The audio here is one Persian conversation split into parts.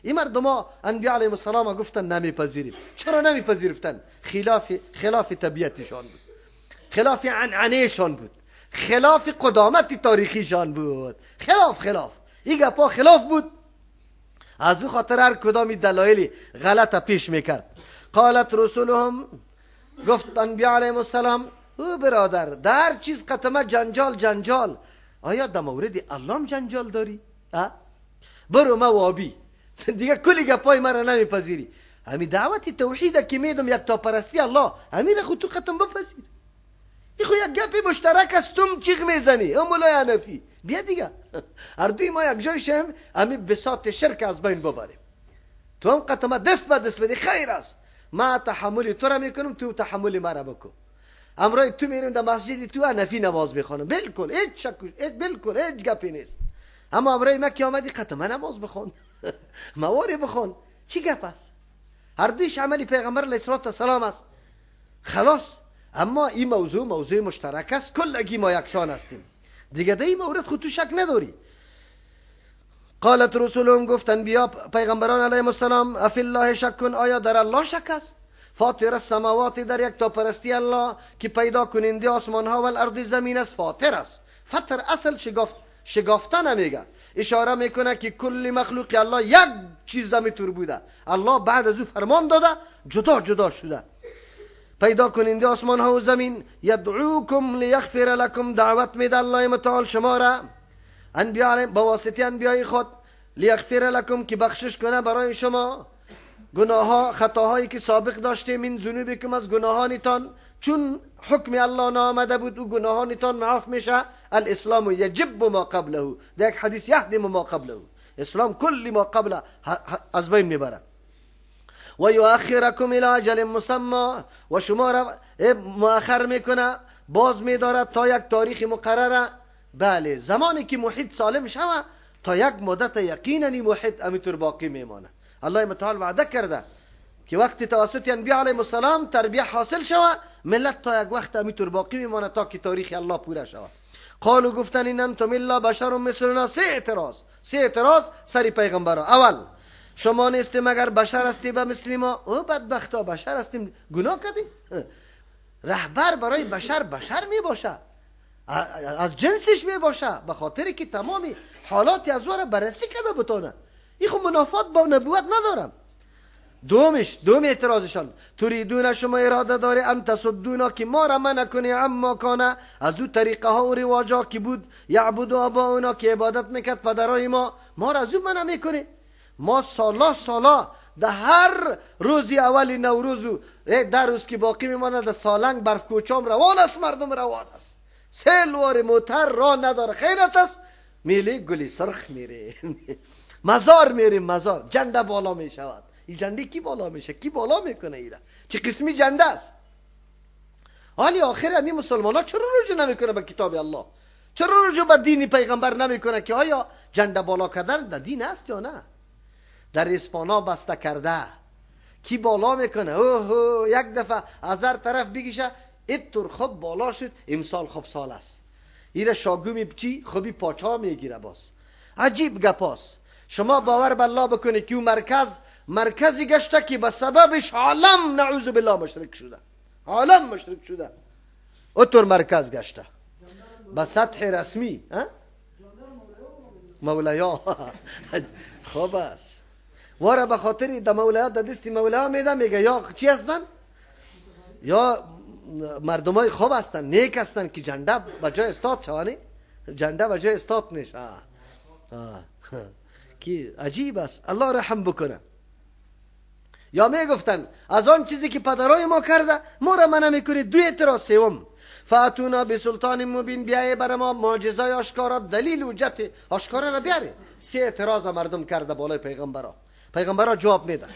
این مردم ها انبیا علیهم السلام گفتن نمیپذیریم. چرا نمیپذیرفتن؟ خلاف طبیعتشان بود، خلاف عنعنهشان بود، خلاف قدامت تاریخیشان بود، خلاف این گپا خلاف بود. از او خاطر هر کدامی دلایلی غلط پیش میکرد. قالت رسولهم، گفت انبیا علیهم السلام او برادر در چیز قطمه جنجال، آیا در مورد الله جنجال داری؟ برو ما وابی دیگه کلی گپای مرا نمیپذیری. همین دعوت توحید که میدم یک تا پرستی الله، همین خود تو قطم بپذیر. این خو یک گپ مشترک است، تم چیغ میزنی او مولای حنفی، بیا دیگه هر دوی ما یک جای شیم، همین بساط شرک از بین ببریم. تو هم قطمه دست به دست بدی خیر است، ما تحمل تو را میکنم، تو تحمل مرا بکن. امرای تو میریم در مسجد تو حنفی نماز میخوانم، بالکل هیچ شک، بالکل هیچ گپی نیست. اما امرای ما که آمدی قطمه نماز بخوان مواری بخوان، چی گپ است؟ هر دویش عملی پیغمبر علیه الصلاة والسلام است، خلاص. اما این موضوع مشترک است، کلگی ما یکسان هستیم دیگه، در این مورد خود تو شک نداری. قالت رسولهم، گفتن بیا پیغمبران علیهم السلام افی الله شک، آیا در الله شک است؟ فاطر السماوات، در یک تا پرستی الله که پیدا کننده آسمان ها و الارض زمین است، فاطر است. فطر اصل شگافتن میگه، اشاره میکنه که کل مخلوق الله یک چیز زمین بوده، الله بعد از او فرمان داده جدا جدا شده. پیدا کننده آسمان ها و زمین، یدعوکم لیغفر لکم، دعوت میده الله متعال شما را انبیاء با واسطه انبیای خود، لیغفر لکم که بخشش کنه برای شما گناهها، خطاهایی که سابق داشتیم، من ذنوبکم از گناهانتان، چون حکم الله نامده بود او گناهانتان معاف میشه. الاسلام یجب ما قبله، در یک حدیث یهدم ما قبله، اسلام کل ما قبله از بین میبره. و یؤخرکم الی اجل مسمی، و شما را مؤخر میکنه، باز میداره تا یک تاریخ مقرره. بله، زمانی که محیط سالم شوه تا یک مدت یقینا محیط امیتور باقی میمانه. الله متعال وعده کرده که وقتی توسط انبیاء علیهم السلام تربیه حاصل شوه، ملت تا یک وقت امیتور باقی میمانه تا که تاریخ الله پوره شوه. قالوا گفتن ان انتم الا بشر مثلنا. سه اعتراض سری پیغمبرا. اول، شما نیستی مگر بشر هستی به مثل ما. او بدبختا بشر هستیم، گناه کردیم. رهبر برای بشر بشر می باشه، از جنسش می باشه، به خاطر که تمام حالات از او را بررسی کرده بتانه. این خو منافات با نبوت ندارم. دوم اعتراضشان، تریدون شما اراده داره ان تصدونا که ما را منع کنی عما کان، از او طریقه ها و رواجا که بود، یعبد آباؤنا که عبادت میکرد پدرای ما، ما را از او منع میکنی. ما سالا در هر روزی اول نوروز و در روز که باقی میمانه در سالنگ برف کوچام روان است، مردم روان است، سیلوار موتر را نداره، خیرت است، میلی گلی سرخ میره مزار میریم، مزار جنده بالا میشود. این جنده کی بالا میشه؟ کی بالا میکنه ایره؟ چه قسمی جنده است؟ حالی آخر همین مسلمان ها چرا رجوع نمیکنه به کتاب الله؟ چرا رجوع به دین پیغمبر نمیکنه که آیا جنده بالا کردن در دین است یا نه؟ در اسپانا بسته کرده کی بالا میکنه؟ اوه یک دفعه از هر طرف بگیشه اینطور خوب بالا شد، امسال خوب سال است. ایره شاگومی چی؟ خوبی پاچا میگیره باز. عجیب گپاس. شما باور به الله بکنید که او مرکزی گشته که به سببش عالم نعوذ بالله مشرک شده، عالم مشرک شده، اطور مرکز گشته به سطح رسمی. مولیا خوب است. واره به خاطر د مولیا د دست مولیا میده، میگه یا چی هستن؟ یا مردمای خوب هستن، نیک هستن که جنده به جای استاد شوانه، جنده به جای استاد میشه. که عجیب است، الله رحم بکنه. یا میگفتن از آن چیزی که پدرای ما کرده ما را منع میکنی. دو اعتراض. سوم، فاتونا بسلطان مبین، بیای بر ما معجزه آشکارا، دلیل و حجت آشکارا را بیاره. سه اعتراض مردم کرده بالای پیغمبرا. پیغمبرا جواب میده.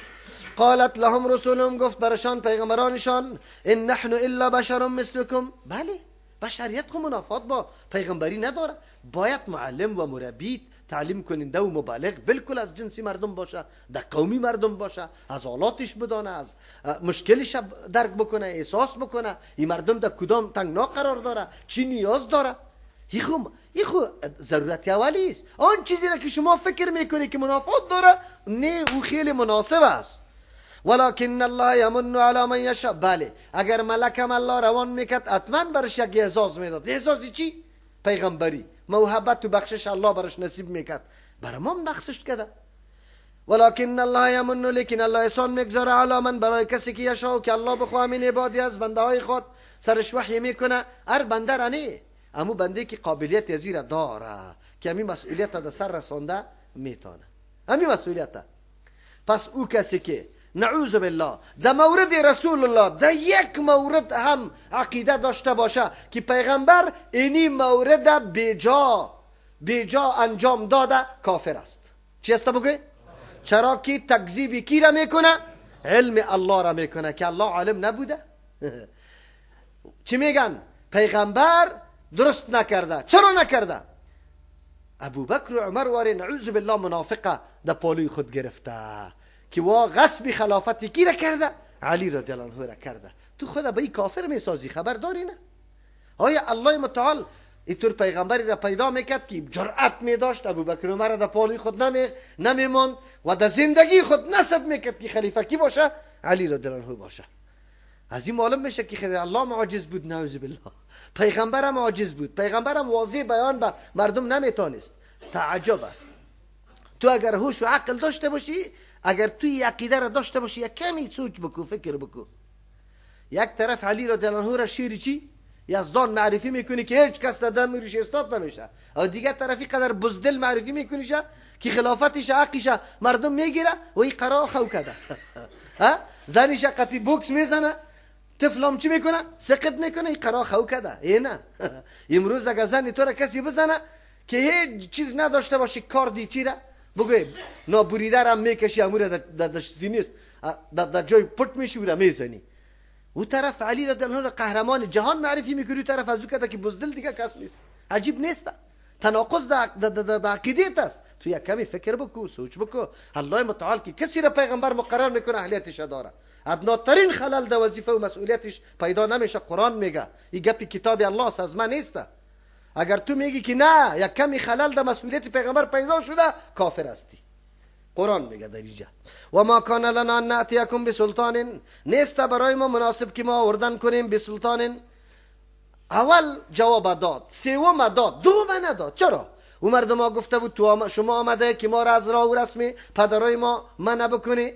قالت لهم رسولهم، گفت برشان پیغمبرانشان ان نحن الا بشر مثلکم. بله، بشریت خو منافات با پیغمبری نداره، باید معلم و مربی تعلیم کننده و مبالغ بالکل از جنسی مردم باشه، در قومی مردم باشه، از حالاتش بدانه، از مشکلش درک بکنه، احساس بکنه این مردم در کدام تنگنا قرار داره، چی نیاز داره. این خو ضرورت اولی است. آن چیزی را که شما فکر میکنی که منافات داره، نه، او خیلی مناسب است. ولکن الله یمن علی من یشاء. بله، اگر ملکم الله روان میکرد، حتما برش یک اعزاز میداد. اعزاز چی؟ پیغمبری، موهبت و بخشش الله برش نصیب میکرد. برای ما بخشش کرده. ولکن الله یمن، لیکن الله احسان میگذاره، علی من، برای کسی که یشاء، که الله بخواه، من عباده، از بنده های خود. سرش وحی میکنه. هر بنده را نه، امو بنده که قابلیت ازی را داره که همین مسئولیت در سر رسانده میتونه، همین مسئولیت. پس او کسی که نعوذ بالله در مورد رسول الله در یک مورد هم عقیده داشته باشه که پیغمبر اینی مورد بیجا بیجا انجام داده، کافر است. چی است بگوی؟ چرا که تکذیب کی را میکنه؟ علم الله را میکنه که الله عالم نبوده. چی میگن؟ پیغمبر درست نکرده. چرا نکرده؟ ابوبکر و عمر واری نعوذ بالله منافقه در پالوی خود گرفته که وا غصب خلافت کی را کرده؟ علی رضی الله عنه را کرده. تو خود به این کافر میسازی، خبر داری نه؟ آیا الله متعال اینطور پیغمبری را پیدا میکرد که جرأت میداشت، ابوبکر عمر را در پالوی خود نمیماند و در زندگی خود نصب میکرد که خلیفه کی باشه؟ علی رضی الله عنه باشه. از این معلوم میشه که خیر الله معجز بود؟ نعوذ بالله. پیغمبرم عاجز بود، پیغمبرم واضح بیان به مردم نمیتونست. تعجب است. تو اگر هوش و عقل داشته باشی، اگر توی عقیده را داشته باشی، یک کمی سوچ بکو، فکر بکو. یک طرف علی رضی الله عنه را شیر چی؟ یزدان معرفی میکنی که هیچ کس در دم روش استاد نمیشه، و دیگه طرفی قدر بزدل معرفی میکنی که خلافتش حقش مردم میگیره و این قرار خو کرده، ها، زنیش قطی بوکس میزنه، طفلام چی میکنه؟ سقط میکنه. این قرار خو کرده. نه، امروز اگر زن تو را کسی بزنه که هیچ چیز نداشته باشه، کاردی چی را بگوی نابریده را میکشی، امور در نیست، در جای پت میشی و را میزنی. او طرف علی رضی الله عنه قهرمان جهان معرفی میکنی، او طرف از او که بزدل دیگه کس نیست. عجیب نیست؟ تناقض در عقیدت است. تو یک کمی فکر بکو، سوچ بکو. الله متعال که کسی را پیغمبر مقرر میکنه، اهلیتش داره. ادناترین خلل در وظیفه و مسئولیتش پیدا نمیشه. قرآن میگه، این گپی کتاب الله است، از من نیست. اگر تو میگی که نه، یک کمی خلل در مسئولیت پیغمبر پیدا شده، کافر هستی. قرآن میگه در اینجا و ما کان لنا ان ناتیکم بسلطان، نیست برای ما مناسب که ما آوردن کنیم بسلطان. اول جواب داد، سوم داد، دوم نداد. چرا؟ او مردم ها گفته بود تو شما آمده که ما را از راه و رسم پدرای ما منع بکنی.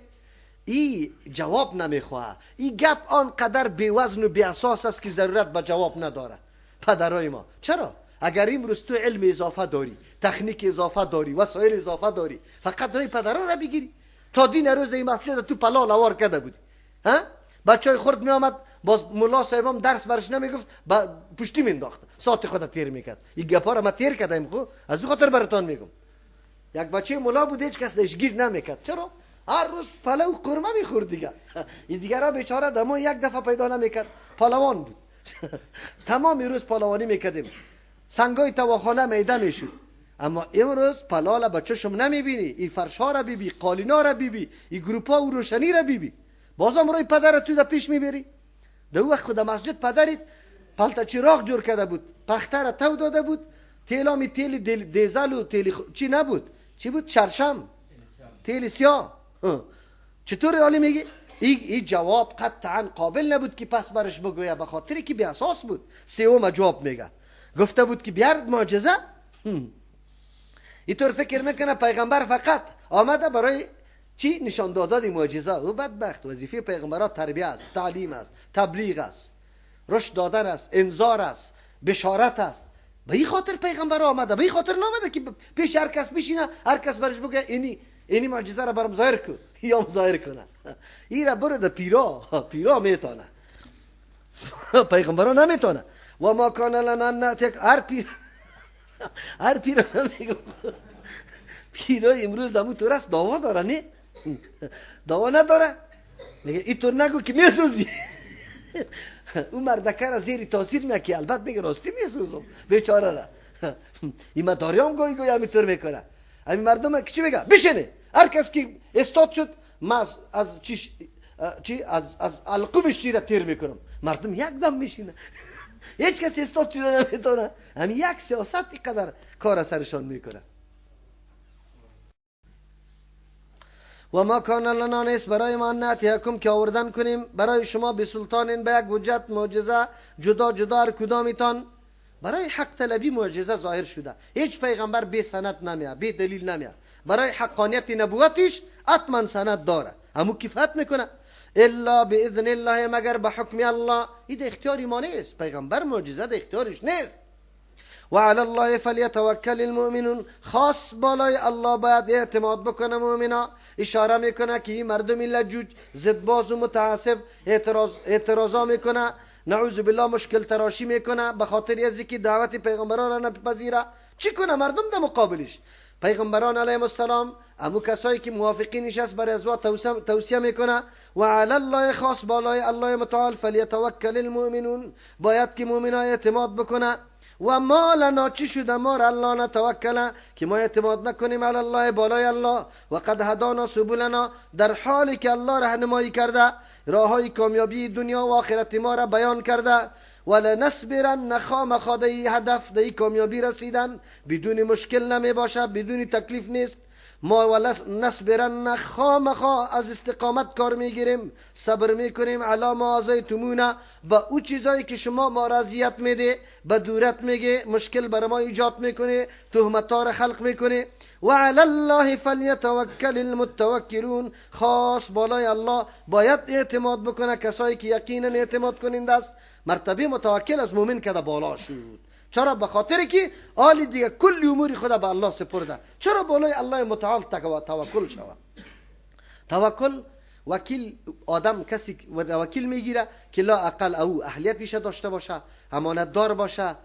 ای جواب نمیخواه. ای گپ آنقدر بیوزن و بی اساس است که ضرورت به جواب نداره. پدرای ما چرا؟ اگر امروز تو علم اضافه داری، تکنیک اضافه داری، وسایل اضافه داری، فقط رای پدران را بگیری. تا دین روز این مسجد تو پلا لوار کرده بودی، ها، بچه های خرد می آمد، باز ملا صاحبم درس برش نمیگفت، با پشتی مینداخت، ساعت خود تیر میکرد. این گپا را ما تیر کردیم خو، از او خاطر براتان میگم. یک بچه ملا بود، هیچ کس گیر نمیکرد. چرا؟ هر روز پلو قرمه میخورد دیگه. این دیگرا بیچاره دمو یک دفعه پیدا نمیکرد. پهلوان بود، تمام روز پهلوانی میکردیم، سنگای تواخانه میده میشد. اما امروز پلاله به چشم نمیبینی. این فرش ها را بیبی، قالینا را بیبی، این گروپا و روشنی را بیبی، بازم روی پدر تو در پیش میبری. در وقت خود مسجد پدرت پلتا چراغ جور کرده بود، پخته را تو داده بود، تیلامی تیل دیزل و تیل چی نبود، چی بود؟ شرشم، تیل سیاه. چطور حالی میگی؟ ای جواب قطعا قابل نبود که پس برش بگویه، به خاطری که بی اساس بود. سوم جواب میگه، گفته بود که بیار معجزه. اینطور فکر میکنه پیغمبر فقط آمده برای چی؟ نشان دادن معجزه. او بدبخت، وظیفه پیغمبرات تربیه است، تعلیم است، تبلیغ است، رشد دادن است، انذار است، بشارت است. به این خاطر پیغمبر آمده. به این خاطر نامده که پیش هر کس بشینه، هر کس برش بگه اینی معجزه را برام ظاهر کن یا ظاهر کنه. این را برو ده پیرا، پیرا میتونه، پیغمبرا نمیتونه. و ما کان لنا ناتک. هر پیر، هر پیر میگم، پیرا امروز همو تو راست دعوا داره. نه، دعوا نداره، میگه اینطور نگو که میسوزی. اون مردکه را زیر تاثیر میگه که البته میگه راستی میسوزم بیچاره را. این مداریام گوی گوی همینطور میکنه. همین مردم که چی میگه؟ بشینه، هر کس که استاد شد، ما از چی چی از حلقومش چی را تیر میکنم. مردم یک دم میشینه. هیچ کسی استاد شده نمیتونه. همین یک سیاست اینقدر کار سرشان میکنه. و ما کان لنا نیست برای ما نأتیکم که آوردن کنیم برای شما به سلطان به یک حجت معجزه جدا جدا هر کدامیتان. برای حق طلبی معجزه ظاهر شده. هیچ پیغمبر بی سند نمیاد، بی دلیل نمیاد. برای حقانیت نبوتش حتما سند داره، همو کفایت میکنه. الا باذن الله، مگر به حکم الله. این اختیاری ما نیست، پیغمبر معجزه ده اختیارش نیست. و علی الله فلیتوکل المؤمنون، خاص بالای الله باید اعتماد بکنه مؤمنا. اشاره میکنه که این مردم لجوج زدباز و متعصب اعتراضا میکنه، نعوذ بالله مشکل تراشی میکنه به خاطر از اینکه دعوت پیغمبران را نپذیره. چی کنه مردم در مقابلش؟ پیغمبران علیهم السلام امو کسایی که موافقینش است برای ازوا توصیه میکنه. و علی الله، خاص بالای الله متعال، فلیتوکل المؤمنون، باید که مؤمنا اعتماد بکنه. و ما لنا، چی شده ما را الله نتوکل، که ما اعتماد نکنیم علی الله بالای الله. و قد هدانا سبلنا، در حالی که الله راهنمایی کرده، راههای کامیابی دنیا و آخرت ما را بیان کرده. ولنصبرن، خامخا در هدف در کامیابی رسیدن بدون مشکل نمی باشه، بدون تکلیف نیست. ما ولنصبرن، خامخا از استقامت کار میگیریم، صبر میکنیم. علی ما آذیتمونا، با او چیزایی که شما ما را اذیت میده، به دورت میگه، مشکل بر ما ایجاد میکنه، تهمت‌ها را خلق میکنه. و علی الله فلیتوکل المتوکلون، خاص بالای الله باید اعتماد بکنه کسایی که یقینا اعتماد کننده است. مرتبه متوکل از مؤمن که بالا شد. چرا؟ به خاطر که آلی دیگه کل امور خدا به الله سپرده. چرا بالای الله متعال توکل شوه؟ توکل وکیل آدم کسی وکیل میگیره که لا اقل او اهلیتش داشته باشه، امانتدار باشه،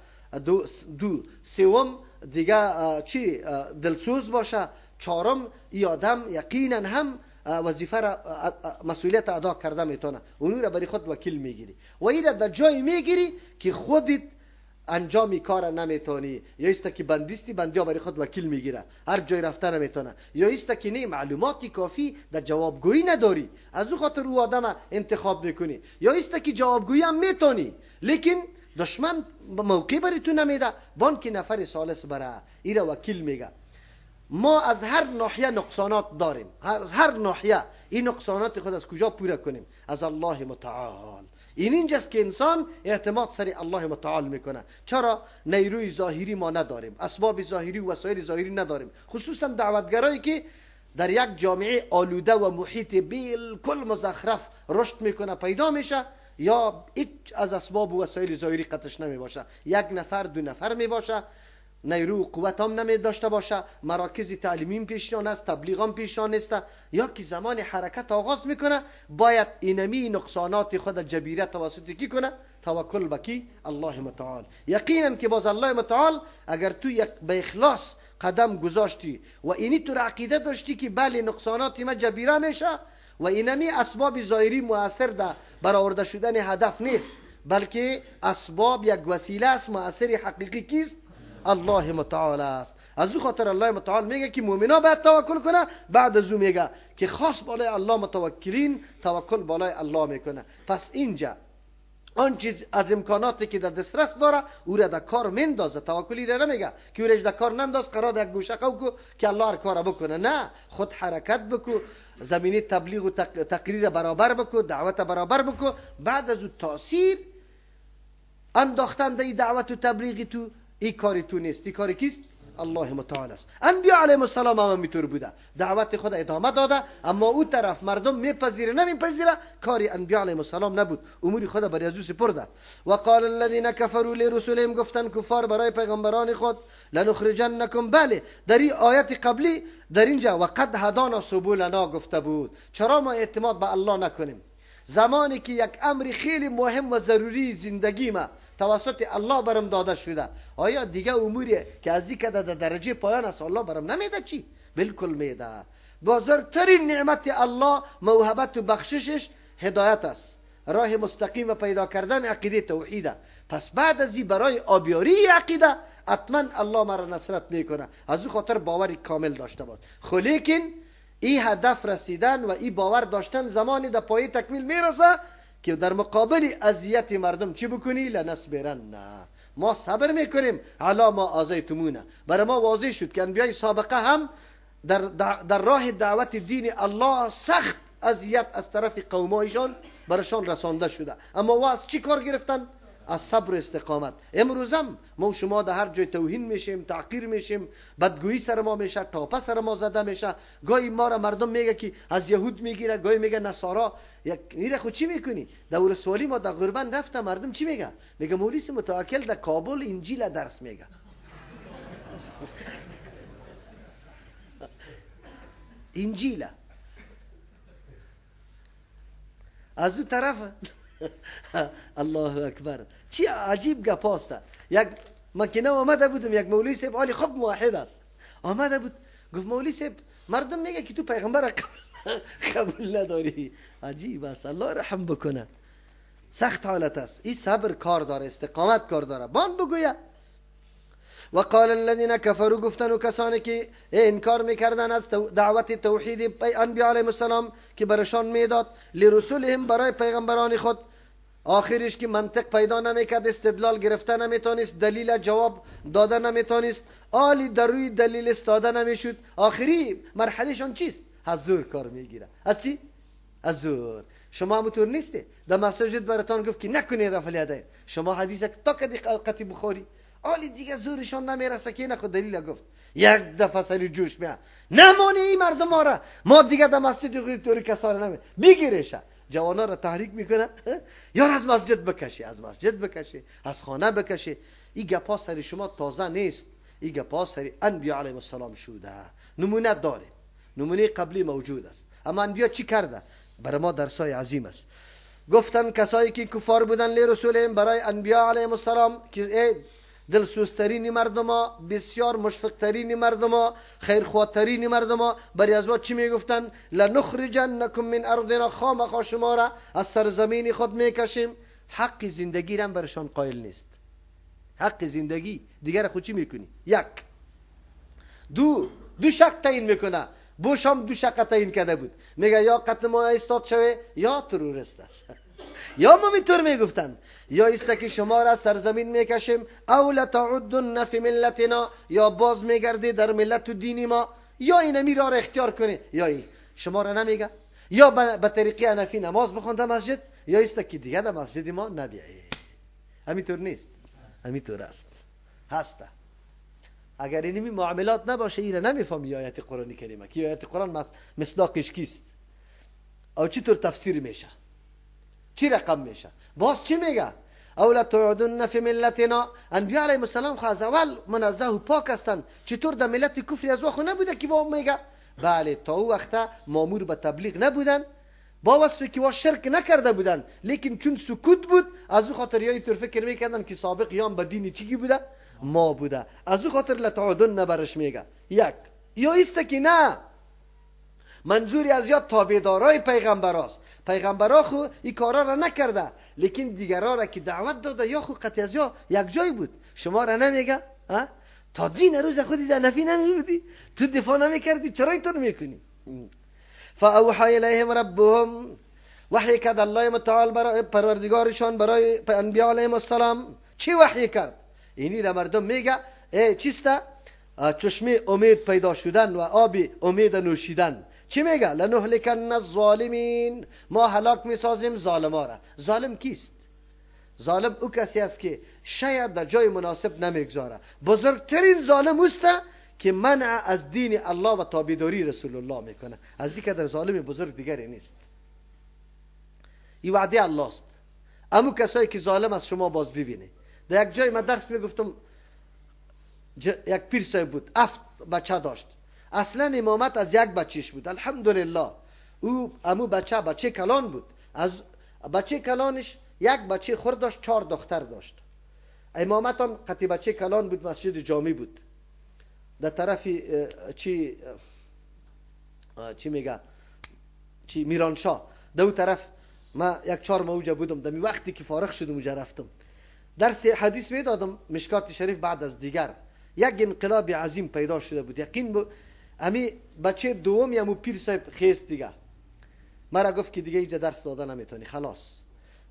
دو سوم دیگه چی دلسوز باشه، چهارم ای آدم یقینا هم وظیفه را مسئولیت ادا کرده میتونه. اونو را برای خود وکیل میگیری و این را در جای میگیری که خودت انجام کار نمیتونی، یا است که بندیستی، بندیا برای خود وکیل میگیره، هر جای رفته نمیتونه، یا است که نه معلومات کافی در جوابگویی نداری، از او خاطر او آدم انتخاب میکنی، یا است که جوابگویی هم میتونی لیکن دشمن موقع برای تو نمیده، بانک نفر ثالث بره ایره وکیل میگه. ما از هر ناحیه نقصانات داریم، از هر ناحیه. این نقصانات خود از کجا پوره کنیم؟ از الله متعال. این اینجاست که انسان اعتماد سر الله متعال میکنه. چرا؟ نیروی ظاهری ما نداریم، اسباب ظاهری و وسایل ظاهری نداریم، خصوصا دعوتگرایی که در یک جامعه آلوده و محیط بالکل مزخرف رشد میکنه، پیدا میشه، یا هیچ از اسباب و وسایل ظاهری قطعش نمی باشه، یک نفر دو نفر می باشه، نیرو قوت هم نمی داشته باشه، مراکز تعلیمی پیشان است، تبلیغ هم پیشان است، یا که زمان حرکت آغاز میکنه باید اینمی نقصانات خود جبیره توسط کی کنه؟ توکل به کی؟ الله متعال. یقینا که باز الله متعال اگر تو یک به اخلاص قدم گذاشتی و اینی تو عقیده داشتی که بله نقصانات ما جبیره میشه و اینمی اسباب ظاهری مؤثر در برآورده شدن هدف نیست، بلکه اسباب یک وسیله است، مؤثر حقیقی کیست؟ الله متعال است. از او خاطر الله متعال میگه که مؤمنا باید توکل کنه. بعد از او میگه که خاص بالای الله متوکلین توکل بالای الله میکنه. پس اینجا آن چیز از امکاناتی که در دسترس داره او را در کار مندازه. توکلی را نمیگه که او را در کار ننداز، قرار یک گوشه قو کو که الله هر کار بکنه. نه، خود حرکت بکو، زمینه تبلیغ و تقریر برابر بکو، دعوت برابر بکو. بعد از او تاثیر انداختن در دعوت و تبلیغ تو، ای کاری تو نیست، ای کاری کیست؟ الله متعال است. انبیا علیهم السلام هم میتور بوده، دعوت خود ادامه داده، اما او طرف مردم میپذیره نمیپذیره، کاری انبیا علیهم السلام نبود، امور خود برای ازو سپرده. و قال الذين كفروا لرسلهم، گفتن کفار برای پیغمبران خود، لنخرجنکم. بله، در این آیت قبلی در اینجا و قد هدانا سبلنا گفته بود. چرا ما اعتماد به الله نکنیم؟ زمانی که یک امر خیلی مهم و ضروری زندگی ما توسط الله برم داده شده، آیا دیگه اموری که از این که در درجه پایان است الله برم نمیده؟ چی؟ بالکل میده. بزرگترین نعمت الله موهبت و بخششش هدایت است، راه مستقیم و پیدا کردن عقیده توحیده. پس بعد از این برای آبیاری عقیده حتما الله مرا نصرت میکنه. از او خاطر باور کامل داشته باش. خو لیکن این هدف رسیدن و این باور داشتن زمانی در پایه تکمیل میرسه که در مقابل اذیت مردم چی بکنی؟ لنصبرن، ما صبر میکنیم علی ما آذیتمونا. برای ما واضح شد که انبیای سابقه هم در راه دعوت دین الله سخت اذیت از طرف قومایشان برشان رسانده شده، اما وا از چی کار گرفتن؟ از صبر و استقامت. امروزم ما شما در هر جای توهین میشیم، تحقیر میشیم، بدگویی سر ما میشه، تاپه سر ما زده میشه، گاهی ما را مردم میگه که از یهود میگیره، گاهی میگه نصارا. یک میره خود چی میکنی؟ در سوالی ما در غربان رفته مردم چی میگه؟ میگه مولیس متوکل در کابل انجیل درس میگه. انجیل از دو طرف. الله اکبر، چی عجیب گپاسته. یک مکینه آمده بودم، یک مولوی صاحب عالی خوب موحد است، آمده بود گفت مولوی صاحب مردم میگه که تو پیغمبر قبول نداری. عجیب است، الله رحم بکنه. سخت حالت است. این صبر کار داره، استقامت کار داره. بان بگویه و قال الذين كفروا، گفتن و کسانی که انکار میکردن از دعوت توحید انبیاء علیهم السلام که برشان میداد، لرسولهم برای پیغمبران خود. آخرش که منطق پیدا نمیکرد، استدلال گرفته نمیتونست، دلیل جواب داده نمیتونست، آلی در روی دلیل استاده نمیشد. آخری مرحلهشان چیست؟ از زور کار میگیره. از چی؟ از زور. شما همونطور نیستی در مسجد براتان گفت که نکنی رفع الیدین، شما حدیث تا کدی قطعی بخوری، آلی دیگه زورشان نمیرسه که نخود دلیل گفت. یک دفعه سری جوش میاد، نمانی این مردم را، ما دیگه در مسجد خود توری کسان نمی بگیرشه. جوانا را تحریک میکنه، یا از مسجد بکشی، از مسجد بکشی، از خانه بکشی. این گپا سری شما تازه نیست، این گپا سری انبیا علیهم السلام شده. نمونه داریم، نمونه قبلی موجود است. اما انبیا چی کرده؟ برای ما درسای عظیم است. گفتن کسایی که کفار بودن لرسولهم، برای انبیا علیهم السلام که دلسوزترین مردما، بسیار مشفقترین مردما، خیرخواهترین مردما، برای از چی میگفتن؟ لنخرجنکم من ارضنا، خامخا شما را از سرزمین خود میکشیم. حق زندگی را برشان قائل نیست. حق زندگی دیگر خود چی میکنی؟ یک دو شق تعیین میکنه. بوش هم دو شق تعیین کرده بود، میگه یا قتل ما استاد شوه یا تروریست است. یا ما میتور میگفتن یا است که شما را سرزمین میکشیم، او لتعدن فی ملتنا، یا باز میگردی در ملت و دین ما، یا این را اختیار کنی، یا این شما را نمیگه، یا به طریقه حنفی نماز بخوان در مسجد، یا است که دیگه در مسجد ما نبیایی. همینطور نیست، همینطور است. هسته اگر اینمی معاملات نباشه ایره نمیفهمی آیت قرآن کریمه که آیت قرآن مصداقش کیست او چطور تفسیر میشه، چی رقم میشه. باز چی میگه؟ او لتعدن فی ملتنا. انبیاء علیهم السلام خو از اول منزه و پاک هستند، چطور در ملت کفری از خو نبوده که با میگه؟ بله، تا او وقتا مامور به تبلیغ نبودن، با وصفی که وا شرک نکرده بودن، لیکن چون سکوت بود از او خاطر یا اینطور فکر میکردن که سابق یام به دین چی بوده؟ ما بوده. از او خاطر لتعدن برش میگه. یک یا ایست که نه، منظوری از یاد تابعدارای پیغمبراست. پیغمبرا خو این کارا را نکرده، لیکن دیگرا را که دعوت داده یا خو قطعی از یا یک جای بود. شما را نمیگه تا دین روز خودی در نفی نمیبودی، تو دفاع نمیکردی، چرا اینطور میکنی؟ فاوحى الیهم ربهم، وحی کرد الله متعال برای پروردگارشان، برای انبیا علیهم السلام. چی وحی کرد؟ اینی را مردم میگه ای چیسته؟ چشمه امید پیدا شدن و آب امید نوشیدن. چی میگه؟ لنهلکن الظالمین، ما هلاک میسازیم ظالما را. ظالم کیست؟ ظالم او کسی است که شاید در جای مناسب نمیگذاره. بزرگترین ظالم اوست که منع از دین الله و تابعداری رسول الله میکنه. از این در ظالم بزرگ دیگری نیست. این وعده الله است. امو کسایی که ظالم از شما باز ببینه. در یک جای من درس میگفتم، یک پیر صاحب بود، 7 بچه داشت. اصلا امامت از یک بچهش بود، الحمدلله. او امو بچه کلان بود. از بچه کلانش یک بچه خرد داشت، 4 دختر داشت. امامت هم قطعی بچه کلان بود، مسجد جامع بود. در طرف چی میگه چی میرانشاه، در اون طرف ما یک 4 ماه اوجا بودم. در وقتی که فارغ شدم اوجا رفتم درس حدیث میدادم، مشکات شریف بعد از دیگر. یک انقلاب عظیم پیدا شده بود، یقین بود. امی بچه دوم یمو پیر صاحب خیست دیگه مرا گفت که دیگه اینجا درس داده نمیتونی، خلاص.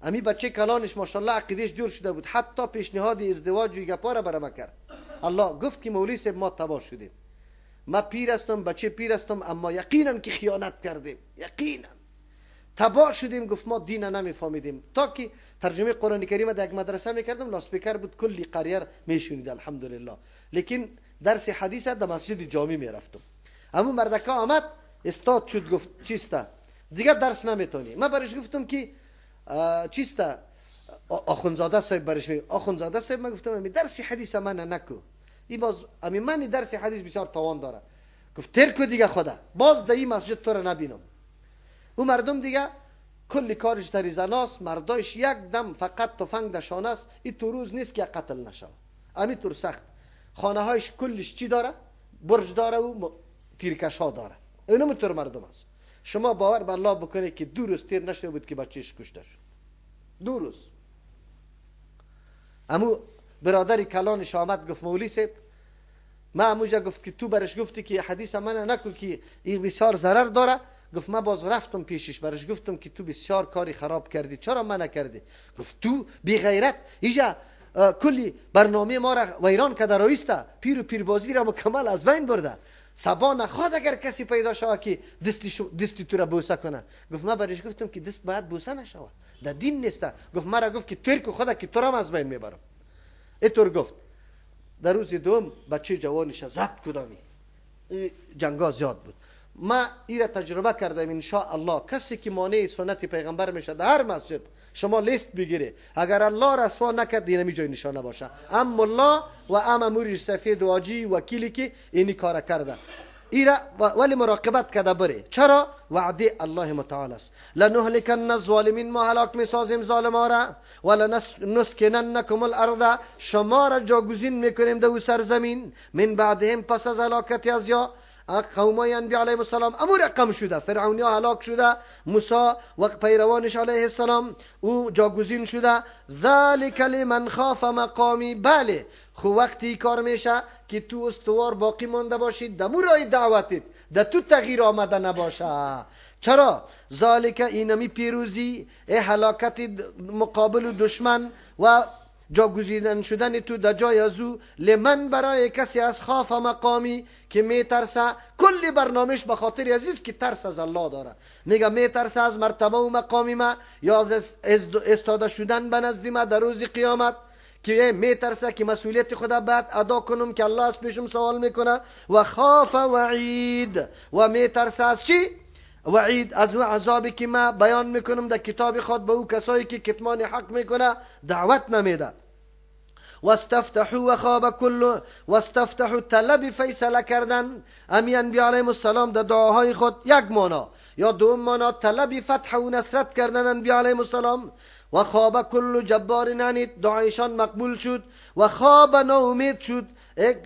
امی بچه کلانش ماشاءالله عقیدهش جور شده بود، حتی پیشنهاد ازدواج و گپا را برام کرد. الله گفت که مولوی صاحب ما تباه شدیم، ما پیر هستم، بچه پیر هستم، اما یقینا که خیانت کردیم، یقینا تباه شدیم. گفت ما دین نمیفهمیدیم. تا که ترجمه قرآن کریم در یک مدرسه میکردم، لاسپیکر بود، کلی قریه میشونید الحمدلله. لیکن درس حدیث در مسجد جامی میرفتم. امو مردکا آمد استاد شد، گفت چیسته دیگه درس نمیتونی. من برش گفتم که چیسته آخوندزاده صاحب، برش می آخوندزاده صاحب، من گفتم امی درس حدیث من نکو، این باز امی من درس حدیث بسیار توان داره. گفت ترکو دیگه خدا باز در این مسجد تو رو نبینم. او مردم دیگه کلی کارش در زناست، مردایش یک دم فقط تفنگ دشانه است، این تو روز نیست که قتل نشوه. امی طور سخت خانه هایش کلش چی داره؟ برج داره و تیرکش ها داره. اینم طور مردم است. شما باور به الله بکنید که 2 روز تیر نشده بود که بچهش کشته شد. 2 روز. امو برادر کلانش آمد گفت مولوی صاحب، ما اموجا گفت که تو برش گفتی که حدیث من نکو که این بسیار ضرر داره. گفت من باز رفتم پیشش، برش گفتم که تو بسیار کاری خراب کردی، چرا من نکردی؟ گفت تو بی غیرت ایجا کلی برنامه ما را ویران کرده، رایسته پیر و پیربازی را مکمل از بین برده. سبا نخواد اگر کسی پیدا شود که دستی تو را بوسه کنه. گفت من برش گفتم که دست باید بوسه نشود، در دین نیسته. گفت مرا گفت که ترک خدا که تو را از بین میبرم. اینطور گفت. در روز دوم بچه جوانش زد کدامی، جنگا زیاد بود. ما ایره تجربه کردم ان شاء الله کسی که مانع سنت پیغمبر میشه در هر مسجد شما لیست بگیره، اگر الله رسوا نکرد اینمی جای نشانه باشه، ام الله و ام موریش سفید و آجی وکیلی که اینی کار کرده ایره ولی مراقبت کرده بره. چرا؟ وعده الله متعال است. لنهلکن الظالمین، ما هلاک میسازیم ظالما را، ولنسکننکم الارض، شما را جاگزین میکنیم در سرزمین، من بعدهم، پس از هلاکت از یا قومای انبیا علیهم السلام. امو رقم شده، فرعونی ها هلاک شده، موسی و پیروانش علیه السلام او جاگزین شده. ذالک لمن خاف مقامی. بله، خو وقتی کار میشه که تو استوار باقی مانده باشی، دمو رای دعوتت در تو تغییر آمده نباشه. چرا؟ ذالک اینمی پیروزی، هلاکت مقابل و دشمن و جاگزیدن شدن تو در جای از او، لمن برای کسی از خاف مقامی که میترسه. کلی برنامهش به خاطر عزیز که ترس از الله داره، میگه میترسه از مرتبه و مقامی ما یا از استاده شدن به نزد ما در روز قیامت، که میترسه که مسئولیت خدا باید ادا کنم که الله از پیشم سوال میکنه. و خاف وعید، و میترسه از چی؟ وعید، از او عذابی که ما بیان میکنم در کتاب خود به او کسایی که کتمان حق میکنه دعوت نمیده. واستفتحوا و خاب کل، واستفتحوا طلب فیصله کردن. امی انبیاء علیهم السلام در دعاهای خود یک مانا یا دوم مانا طلب فتح و نصرت کردن انبیاء علیهم السلام. و خاب کل جبار عنید، دعایشان مقبول شد. و خاب ناامید شد،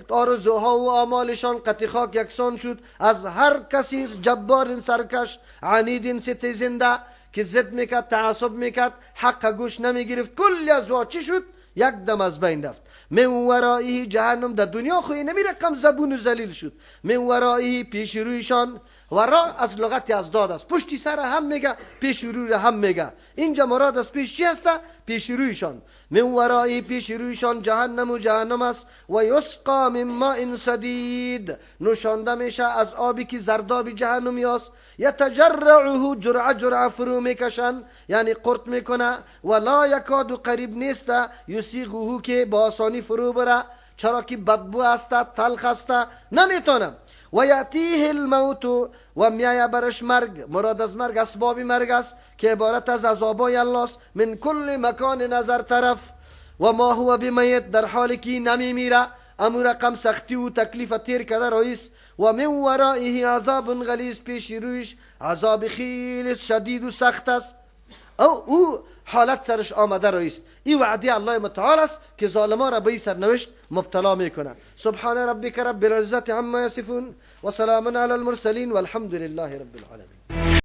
آرزوها و آمالشان قطع خاک یکسان شد. از هر کسی جبار سرکش، عنید ستیزنده که ضد میکرد، تعصب میکرد، حق گوش نمیگرفت، کلی از وا چی شد؟ یک دم از بین رفت. من ورائه جهنم، در دنیا خوی نمی رقم زبون و ذلیل شد. من ورائه، پیش رویشان، ورا از لغت ازداد است، پشتی سر هم میگه، پیش روی هم میگه. اینجا مراد از پیش چی است؟ پیش رویشان. من ورائه، پیش رویشان جهنم و جهنم است. و یسقا من ماء صدید، نوشانده میشه از آبی که زرداب جهنمی است. یتجرعه، جرعه جرعه فرو میکشن، یعنی قرط میکنه. ولا یکاد، قریب نیست، یسیغه، که با آسانی فرو بره، چرا که بدبو است، تلخ است، نمیتونه. و یأتیه الموت، و میایه برش مرگ. مراد از مرگ اسباب مرگ است که عبارت از عذابای الله است. من کل مکان، نظر طرف. و ما هو بمیت، در حالی که نمی میره، امو رقم سختی و تکلیف تیر کرده رئیس. و من ورائه عذاب غلیظ، پیش رویش عذاب خیلی شدید و سخت است. او حالت سرش آمده رئیس. این وعده الله متعال است که ظالمان را به این سرنوشت مبتلا میکنه. سبحان ربک رب العزة عما یصفون و سلام علی المرسلین والحمد لله رب العالمین.